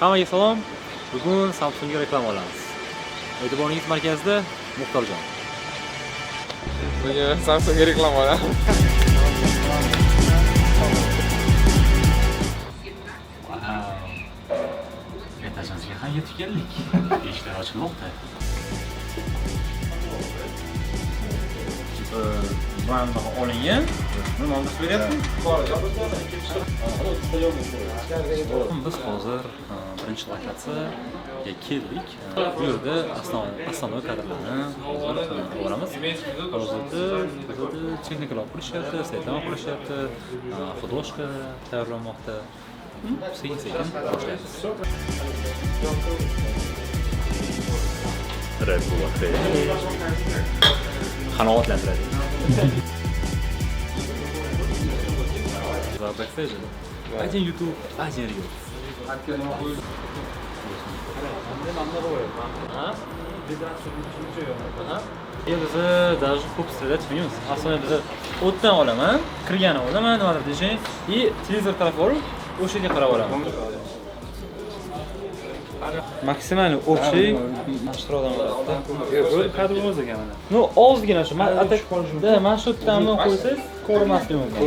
Hammaga salom. Bugun Samsungga reklama olamiz. E'tiboringiz markazida Muxtorjon. Bugun Samsungga reklama olamiz. Wow. Etajimizga ham yetib keldik. Eshiklar ochilmoqda. Mana olingan. Buni mana beryapti. Biz hozir birinchi lokatsiyaga keldik. Bu yerda основной kadrlarni hozir olamiz. Hozirda bizda texnikalar qurishyapti, svetlar qurishyapti, художка tayyorlanmoqda. Sekin-sekin boshlaymiz. Red Bull qanoatlantiradi. За backstage. Один YouTube, один Reels. Bizni даже ko'p стрелять qilmaymiz. Aslida bizni o'tdan olaman, kirgani olaman, nimadir deshang, и televizor tarafga borib, o'sha yerga qarab olaman. Maksimal общий mashhur odam bo'ladi. Kadr bo'lmas ekan mana. Ну, ozgina shu, da, mana shu yerdan qo'ysangiz ko'rinmasligi mumkin.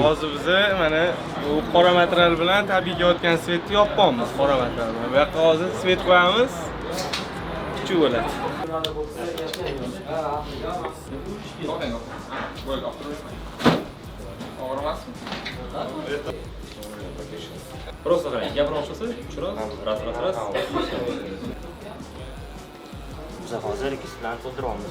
Hozir biza mana bu qora material bilan tabiiy kelayotgan svetni yopamiz, qora material bilan. Bu yoqqa hozir svet qo'yamiz. Kuchuk bo'ladi. Og'rimasmi? Просто qarang, gapira boshlasa, tushiradi, ras ras ras. Biz hozir ikkisi bilan to'ldiryapmiz.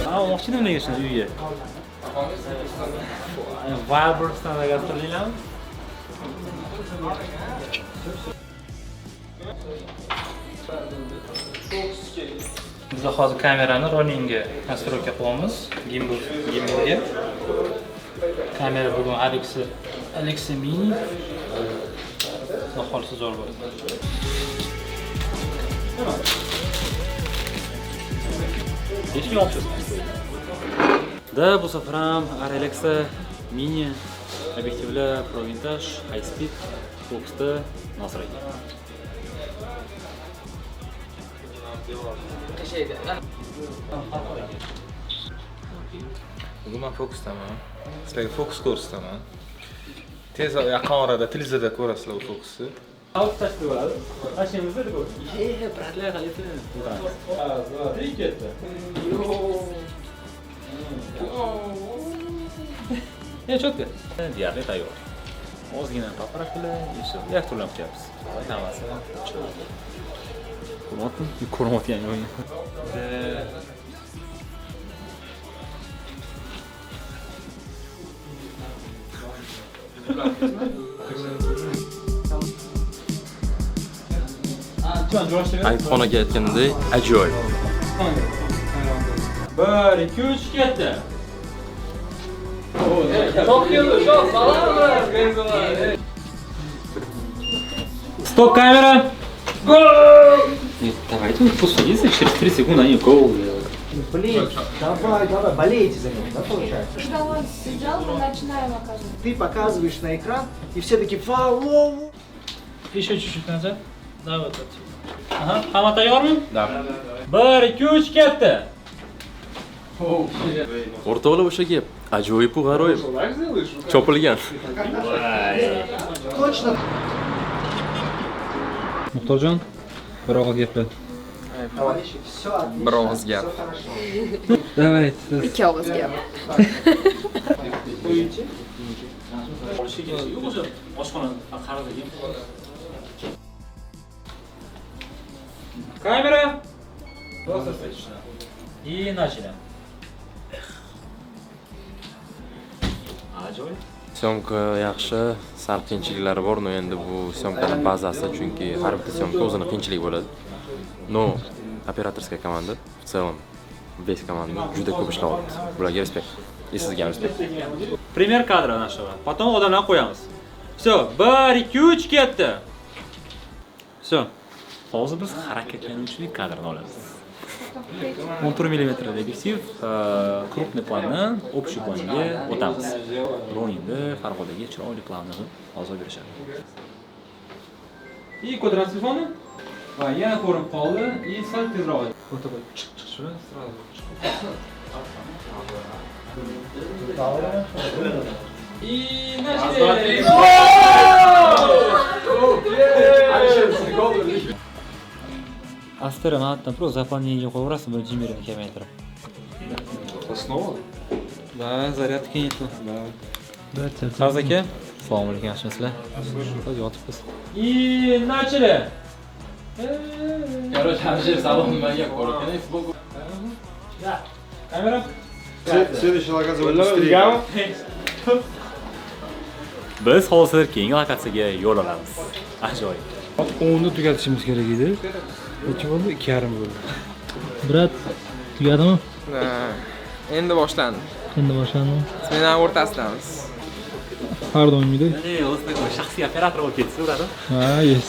Ha, olmoqchi edim lekin shuni uyga. Wildberries'dan gapirdilarmi? Biz hozir kamerani rollingga настройка qilyapmiz, gimbalga. Kamera bugun Alexa Mini. Xudo xohlasa zo'r bo'ladi. Hech kim olib. Da, bu safar ham Alexa Mini obyektivlar Pro Vintage High Speed fokusda Nasir aka. Bugun men fokusdaman. Sizlarga fokus ko'rsataman. Tez yaqin orada televizorda ko'rasizlar bu fokusni. Out tashkil bo'ladi. Mashinamizda deb. Ye, bratlar, qalaysiz? Tirik ketdi. Ya, cho'tka. Deyarli tayyor. Ozgina paprakalar, и всё. Yaktunlab kutyapmiz. Hammasi chiroyli. Ko'ryaptimi? Ko'rmayotgan yo'q. Aytxonaga aytganimdek, ajoyib. 1 2 3 ketdi. Стоп, камера! Go! Нет, давайте пусть садится, через 3 секунды они гол делают. Блин, давай, давай, болеете за него, да, получается? Когда он сидел, мы начинаем оказывать. Ты показываешь на экран, и все такие вау, вау, вау. Еще чуть-чуть назад. Да, вот отсюда. Aha, hamma tayyormi? Да. 1 2 3 ketdi. O'rtoqlar o'sha gap. Ajoyib u g'aroyib. Chopilgan. Точно. Muxtorjon, bir og'iz gaplar. Товарищи, все отлично, Bir og'iz gap. все хорошо. Давайте. Ikki og'iz gap. Yo'q o'sha oshxona qarzdagi. Камера. Просто отлично. И начали. Ajoyib. Syomka yaxshi, sal qiyinchiliklari bor, но endi bu syomkaning bazasi, chunki har bitta syomka o'zini qiyinchiligi bo'ladi. Но операторская команда в целом, весь команда juda ko'p ishlayapti. Bularga respekt. И sizga ham respekt. Пример кадра нашего. Потом odamlarni qo'yamiz. Всё, 1 2 3 ketdi. Всё. Hozir biz harakatlanuvchi kadrni olamiz. 14 millimetrli obyektiv, крупный plandan общий planga o'tamiz. Roninda Farg'onaga chiroyli planni hozir berishadi. И ko'tarasiz telefonni va yana ko'rinib qoldi, и sal tezroq. Вот такой chiq chiq shuni сразу chiqib. И начали. Astera manatdan просто заполнение qo'yaverasiz, bir jimmerni kamaytirib. Основа? Да, зарядки нету. Да. Farz aka, assalomu alaykum, yaxshimisizlar? Hozir yotibmiz. И начали. Короче, Alisher salom nimaga ko'rgan? Сбоку. Да. Kamera. Следующая локация будет быстрее. Biz hozir keyingi lokatsiyaga yo'l olamiz. Ajoyib. 10da tugatishimiz kerak edi. Necha bo'ldi? 2:30 bo'ldi. Brat, tugadimi? Endi boshlandi. Endi boshlandimi? Smenani o'rtasidamiz. Har doimgidek. O'zi shaxsiy operator bo'lib ketsa bo'ladi. Ha, yes.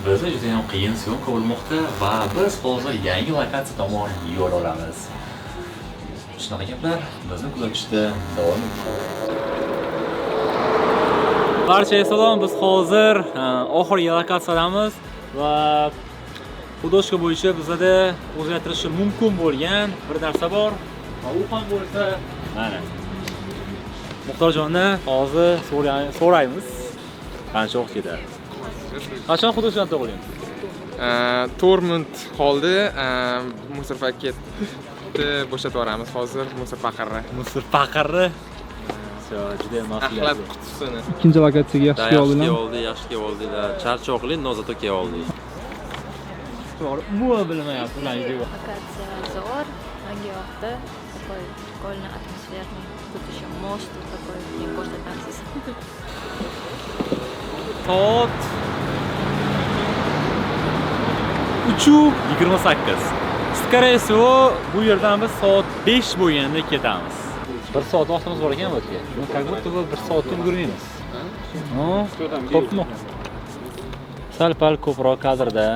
Bizda juda ham qiyin syomka bo'lmoqda va biz hozir yangi lokatsiya tomon yo'l olamiz. Shunaqa gaplar bizni kuzatishda davom eting. Barchaga salom, biz hozir oxirgi lokatsiyadamiz va xudoshka bo'yicha bizda o'zgartirishi mumkin bo'lgan bir narsa bor va u ham bo'lsa mana. Muxtorjonni hozir so'raymiz. Qancha vaqt ketadi? Qachon xudoshkani tug'ilding? 4 minut qoldi. Musir paketni bo'shatib yuboramiz hozir, musir paqirni. Musir paqirni. Juda ham Axlat qutisini. Ikkinchi lokatsiyaga yaxshi kelib oldinglar. Yaxshi kelib oldik. Charchoqli, но зато kelib oldik. To'g'ri, umuman bilmayapti ular video. Lokatsiya zo'r, menga yoqdi. Такой прикольный, атмосферный. Тут еще мост вот такой, мне ko'rsatasiz. Soat 3:28. Скорее всего, bu yerdan biz soat 5 bo'lganda ketamiz. 1 soat vaqtimiz bor ekan bu yerga. Ну, как будто бы 1 soatda ulgurmaymiz. Ko'pmi? Sal-pal ko'proq kadrda.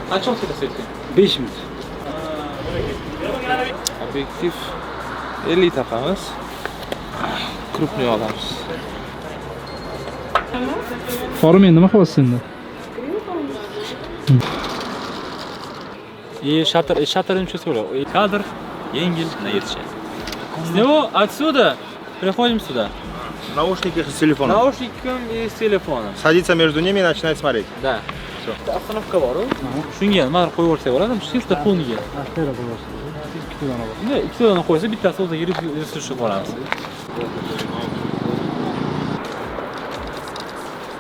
Qancha vaqt ketadi svetga? 5 minut. Obyektiv 50 taqamiz. Крупный olamiz. Forum endi nima qilyapsiz endi? И шатер ничего себе. И кадр yengil на yetishadi. С него отсюда приходим сюда. Наушники с телефоном. Наушником и с телефоном. Садиться между ними и начинать смотреть. Да. Остановка bor-u. Shunga nimadir qo'yib yuborsak bo'ladimi? Чисто fonga. Ikkitadan ikkitadan qo'ysa bittasi o'ziga resurs qilib olamiz.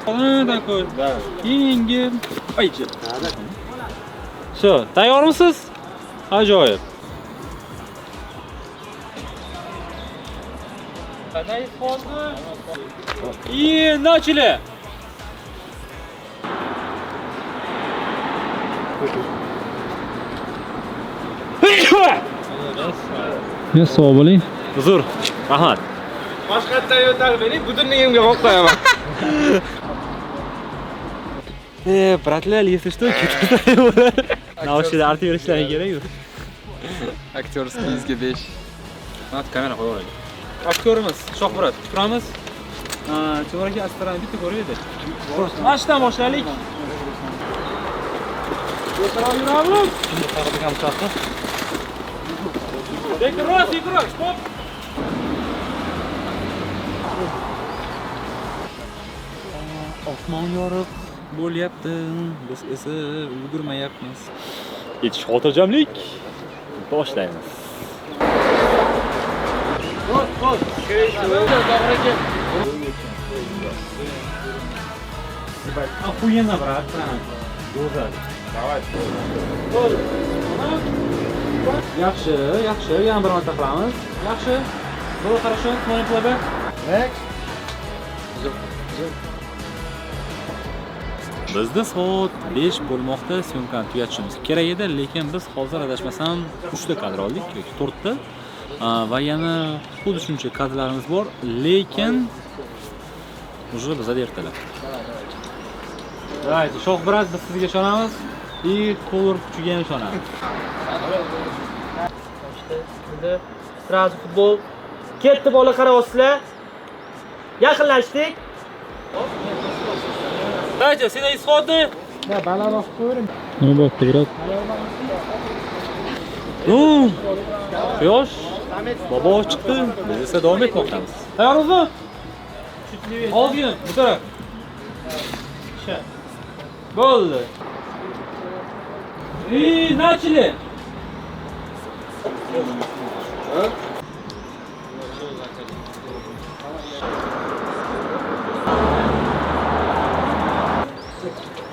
Такой. Да. Yengil. Ay. Всё, tayyormisiz? Ajoyib. И начали. Men sog' bo'ling. Uzr, rahmat. Boshqatdan yo'tal bering, budilnigimga qo'yib qo'yaman. Братlar, если что, ketib bo'ladi. Naushida artib berishlari kerak-ku. Aktyorskiyizga 5. Mana kamera qo'yib olaylik. Aktyorimiz Shohmurod, turamiz. Timur aka Astarani bitta ko'raylik. Mana shundan boshlaylik. Yuramiz. Sekinroq, sekinroq, stop. Osmon yorug' bo'lyapti, biz esa ulgurmayapmiz. Yetish xotirjamlik. Boshlaymiz. Охуенно, брат, прям. Go'zal. Давай. Yaxshi, yaxshi. Yana bir marta qilamiz. Yaxshi. Было хорошо. Смотрим playback. Next. Bizda soat 5 bo'lmoqda, syomkani tugatishimiz kerak edi, lekin biz hozir adashmasam 3 ta kadr oldik yoki 4 ta. Va yana xuddi shuncha kadrlarimiz bor, lekin Уже bizada ertalab. Давайте, Shoh брат, biz sizga ishonamiz. И color kuchiga ham ishonamiz. Endi сразу futbol. Ketdi bola, qarayapsizlar. Yaqinlashdik. Давайте, все на исходы. Nima bo'pti, брат? Ну, quyosh bobo chiqdi. Biz esa davom etmoqdamiz. Tayyormizmi? Ozgina bu taraf. Bo'ldi. И начали.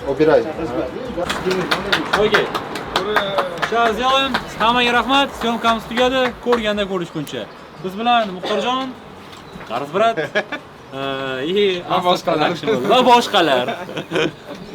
Убирай. Окей. Сейчас сделаем. Hammaga rahmat. Съёмка miz tugadi. Ko'rganda ko'rishguncha. Biz bilan Muxtorjon, Qarz брат, и Va boshqalar. Va boshqalar.